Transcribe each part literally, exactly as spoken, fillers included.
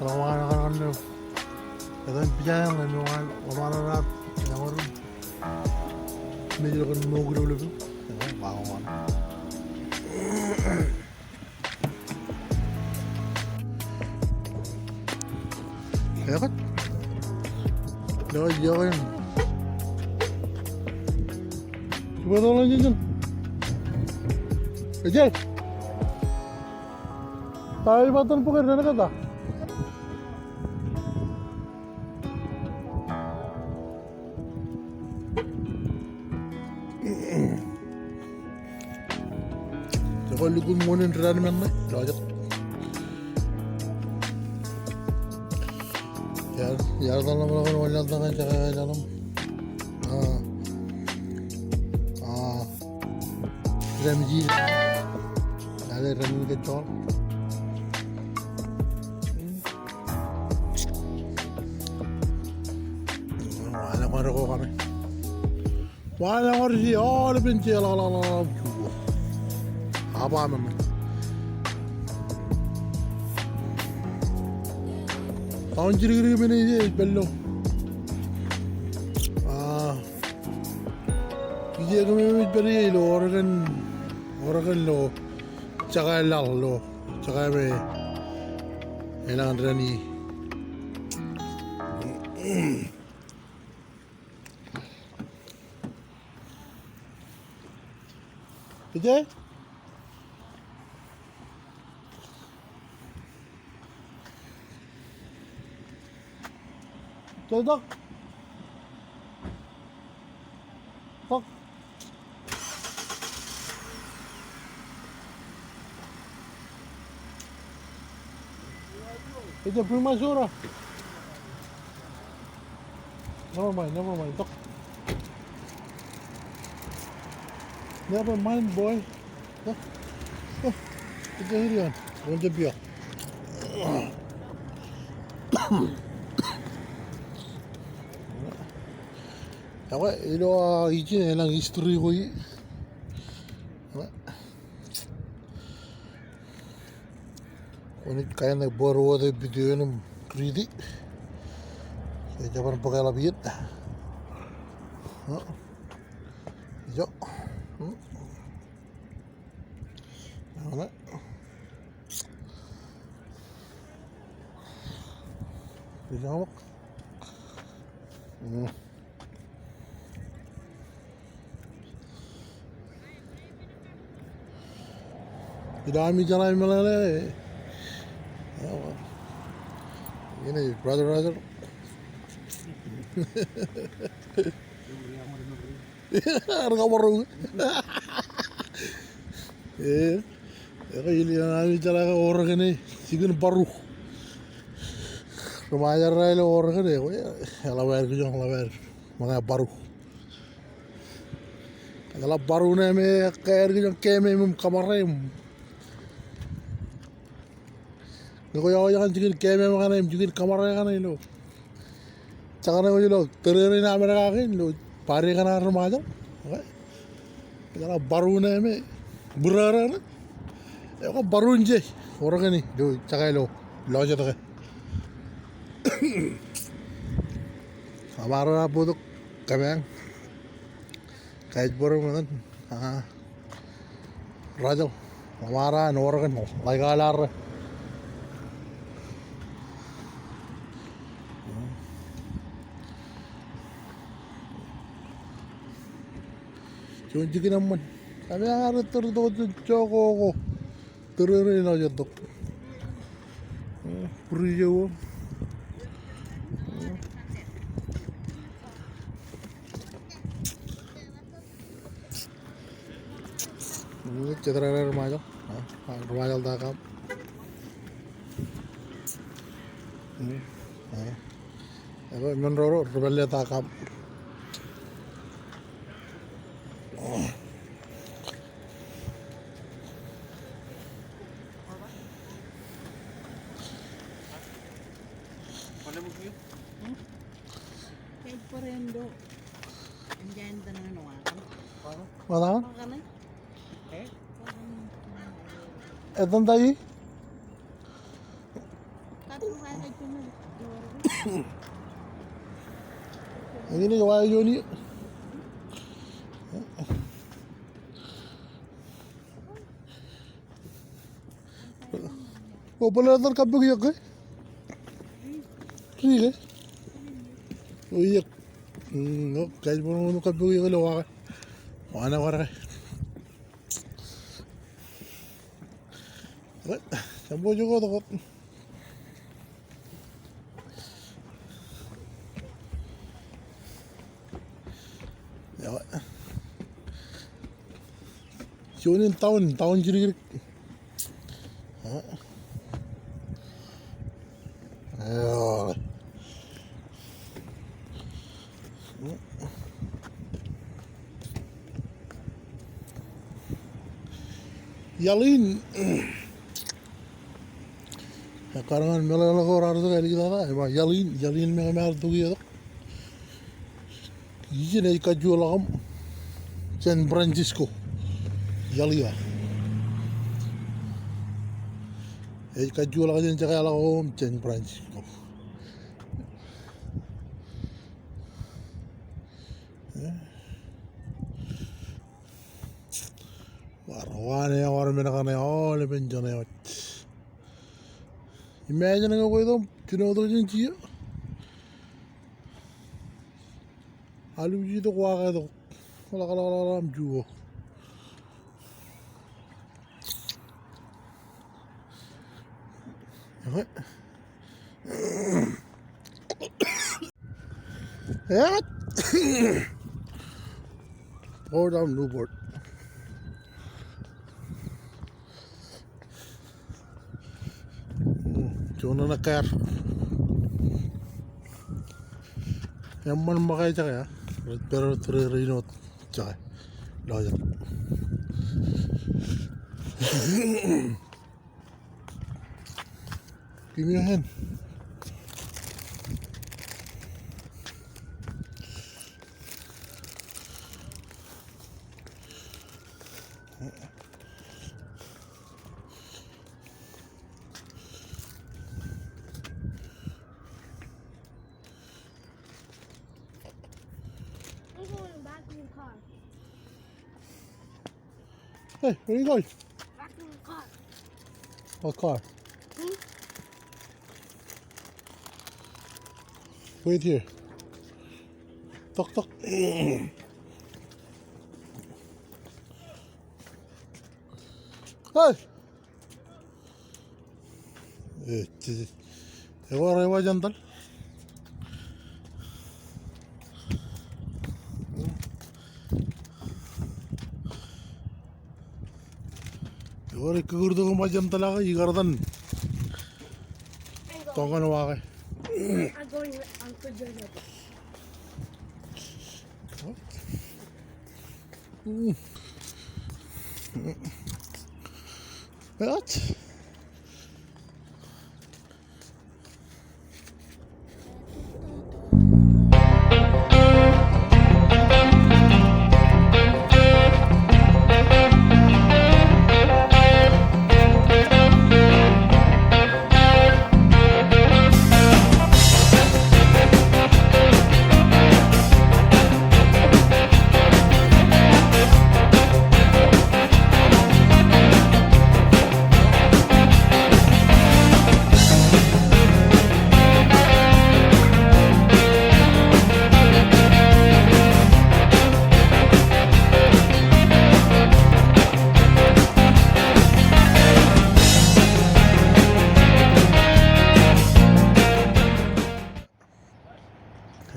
Ḷōṃaroñ, ḷōṃaroñ, ḷōṃaroñ. Etan pija eṇ, ḷōṃaroñ, ḷōṃaroñ raar, ḷōṃaroñ. Mejād kōn ṃook ilolepen. Etan, ḷōṃaroñ. Etan. Etan, etan. Iba tōl eñin. Ejai. Ta ej bōktok buked ṇe kōta. Jekwe lukkuun ṃool in dān men ṇe, ilo jet. Iar, iar tōl ṇe ṃōṇōṇō ḷọk ṇe, jekwe ḷọk ṇe. Ah. Ah. Rem ji. Lale rem in ke jol. Wale kware ko kame. Wale kware ji, aolepen ji, la, la, la, la, ju. Aba men. Aon jidikdik men ej pād ilo. Ah. Ije kōmemej pād ie ilo Oregon, Oregon ilo jekwe laḷ ilo, jekwe me enañin dān ie. Ije? Tok. Tok. Ej, bring my soda. Never mind, never mind. Tok. Never mind, boy. Tok. Tok. Ej, hurry on. Wōn jet pier. Ekwe, ilo, ah, ijin elōñ history ko ie. Ekwe. Kwōnaaj kain ṇe bōd wōt e video in im riiti. Ej jab ban bōkḷọk iien. Ijo. Ijo. Ilo ami jeḷā meḷeḷe. Ine, brother, brother. Ar kabarū. Eh, ekwe ilo ami jeḷā ke Oregon e, jikin barū. Ri Ṃajeḷ raar ilo Oregon e, ekwe, eḷap aer kijoñ, eḷap aer ṃōñā barū. Eḷap barū ṇe me ke aer kijoñ kemem im kōṃṃare im. Ñe kwōj aikuj kōn jikin kemem kaṇe im jikin kōṃṃare kaṇe ilo. Jekane kwōj lo tōrerein Amerika kein ilo pād ie kaṇ an ri Ṃajeḷ. Okay. Eḷap barū ṇe me būrōrō ṇe. Ekwe barū in je Oregon e ilo jekwe ilo lọjet ke. Aṃ raar bōktok kōmeañ. Kōj bōro ṃōttan. Ah. Rachel, ḷōṃaro an Oregon, ḷaik aḷ arre. Juon jikin eṃṃan. Kōmeañ arre tōr tok juon jokoko. Tōrerein aolep tok. Eh, būri jeo. Jet ro ri Ṃajeḷ. Ah, ri Ṃajeḷ dot com. Hmm. Ah. Ekwe men ro ro, ri pālle dot com. Ṃōttan? Etan ta e? Eñin ej wa juon iiō. O, bōlen etan kappok iiō ke? Ri ke? O, iiō. Mm, o, kōj bōlen kappok iiō ke ilo wa ke. Wa ṇe kwaar ke. Eo, jab bōk ijoko tok wōt. Eo. Juon in taon, taon jidikdik. Eo. Iaḷ in. Ekkar ñan meḷeḷe ko raar tok āliktata, ej ba iaḷ in, iaḷ in me kōm ar tok iiō tok. Ijin ej kajjuḷọk im San Francisco. Iaḷ ia. Ej kajjuḷọk jān Jekeḷọk im San Francisco. Bar wa ṇe ewōr men kaṇe aolepen jeṇe wōj. Imagine ke kwe itok, jino tok jān jiiō. Alwōj itok wa ke tok. Ḷak, ḷak, ḷak, ḷak im juon. Eo. Port of Newport. Juon ṇe kar. Eṃṃan ṃōkaj jake, rej pād ro tōre rein wōt jake. Lọjet. Give me your hand. I'm going back in the car. Hey, where are you going? Back in the car. What car? Hmm? Wait here. Tok, tok. Hey! Ej, ej, ej, ewōr ewa jantal. Ewōr ekkūr tok im ba jantal ak ikar etan. Tọñan wa ke. Eo.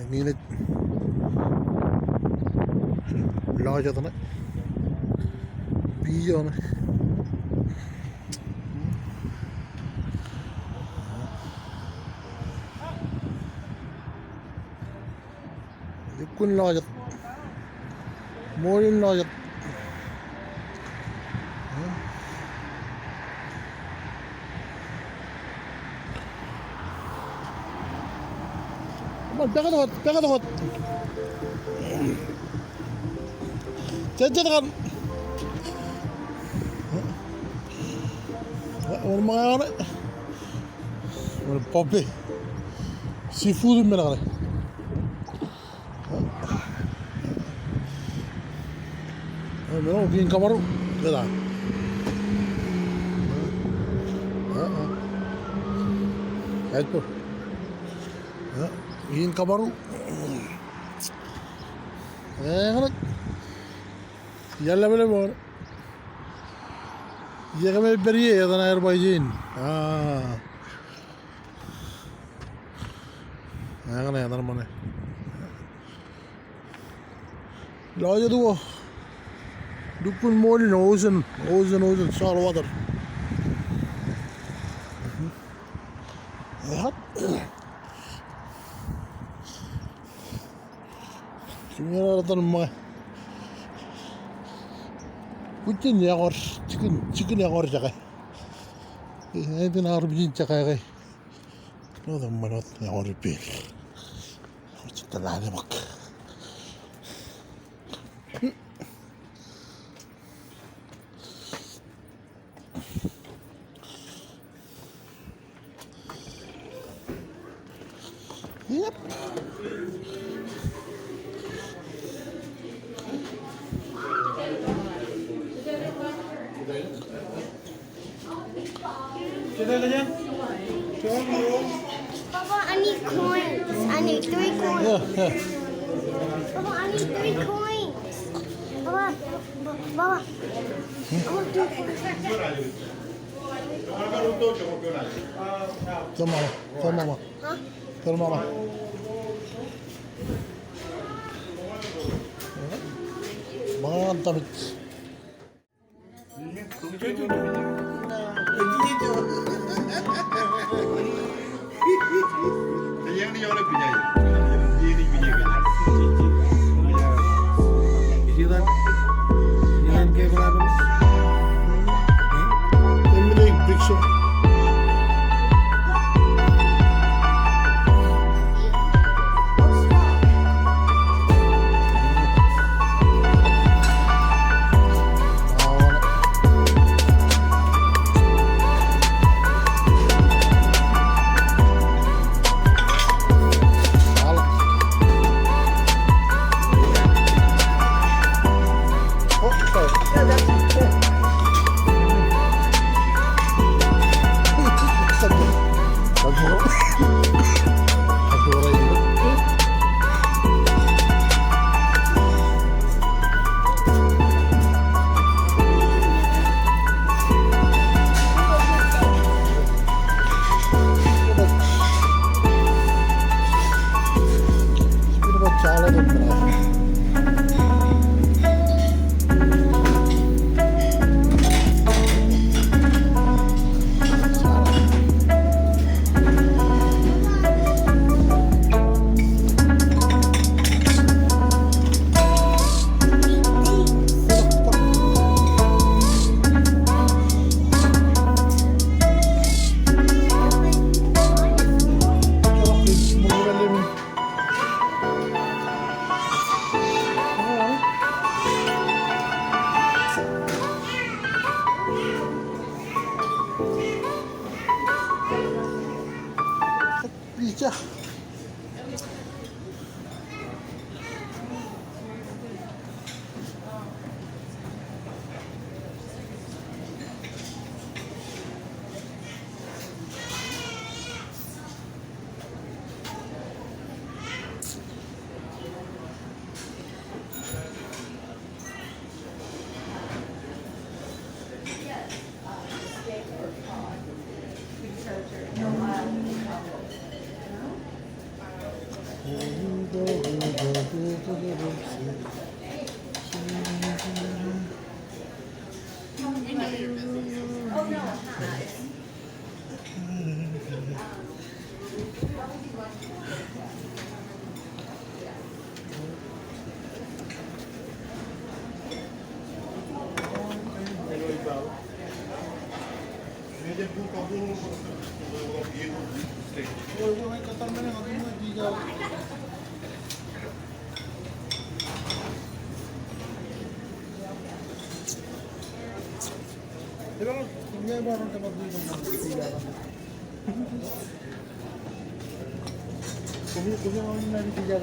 Eñin ej lọjet ṇe. Pijo ṇe. Ekwōn lọjet. Ṃool in lọjet. Ṃool, pektok wōt, pektok wōt. Jet, jet kaṇ. Wōnṃōñā ṇe. Buffet. Seafood im men kaṇe. Eo, men eo, kein kōṃṃaro. Kōta. Eo, eo. Eo, kein kōṃṃaro. Eo, kaṇe. Iar leplep eo. Iar kōmālij pād ie, etan aer ba ijin. Ah. Eo, kaṇe, etan ṃane. Lọjet ko. Lukkuun ṃool in ocean, ocean, ocean, salt water. Eo. Jikin etan ṃōñā. Bwijin ekwōr, jikin, jikin ekwōr jake. Eo, āindein armej in jake ke. Eo, etan ṃōñā ekwōr ippāer. Eo, jikin lale ṃōk. Yep. Papa, I need coins. I need three coins. Yeah, yeah. Papa, I need three coins. Papa, Papa. Tōl ṃōñā, tōl ṃōñā. Huh? Tōl ṃōñā. Ṃōñā tamej. Koṃij, koṃij wōnṃaanḷọk ilo